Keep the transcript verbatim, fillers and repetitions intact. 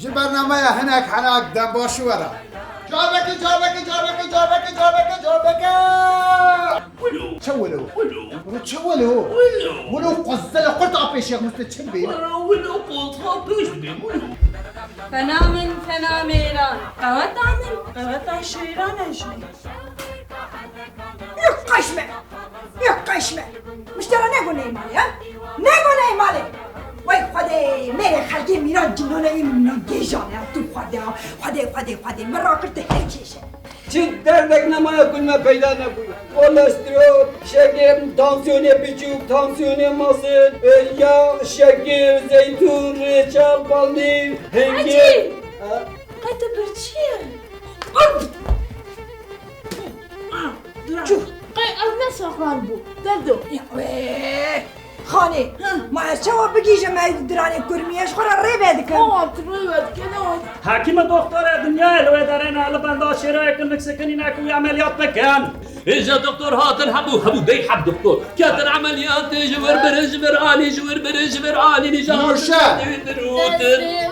Ji bernameya hinek henak dem baş were. Carveke, carveke, carveke, carveke, carveke, carveke. Wilo. Çi wilo? Wilo. Wilo çi wilo? Wilo. Wilo quzzel qurt a pêşiya Mustafa çi bê? Wilo, wilo qurt a pêş bê, wilo. Fena min, fena mêran. Qeweta min, qeweta şêran e jî. Yok kaçma. Yok kaçma. Miştera ne goney mali ha? Ne goney mali? Vay Xwedê, mêrê xelkê mîran cinana ê min mînan gêjan e. Tu Xwedê ha. Xwedê, Xwedê, Xwedê. Min rakir tu her kêşe. Çi derdek nemaye ku me peyda nebûye. Kolesterol, şeker, tansiyonê biçûk, tansiyonê mezin, e, yağ, şeker, zeytun, reçel, panîr, hingir. Hacî! Ha? Qey tu birçî ye? Çû. Qey ev ne saxan bû. Derdo. Ya, wê. Xanê, Hı. ma ez çawa bigihîjim ev diranê kurmî? Ez xwe re rê vedikim. Tamam, tu rê vedike, ne wan. Hekîm û doktorê dinyayê li wê derê ne, li benda şêrayê kin niksekinîne ku wî emeliyat bikin. Êja doktor hatin hebû, hebû, bey heb doktor. Ketin emeliyatê ji wir birin, ji vir alî, ji wir birin, ji vir alî, nîja Nûşe. Hatin dirûtin.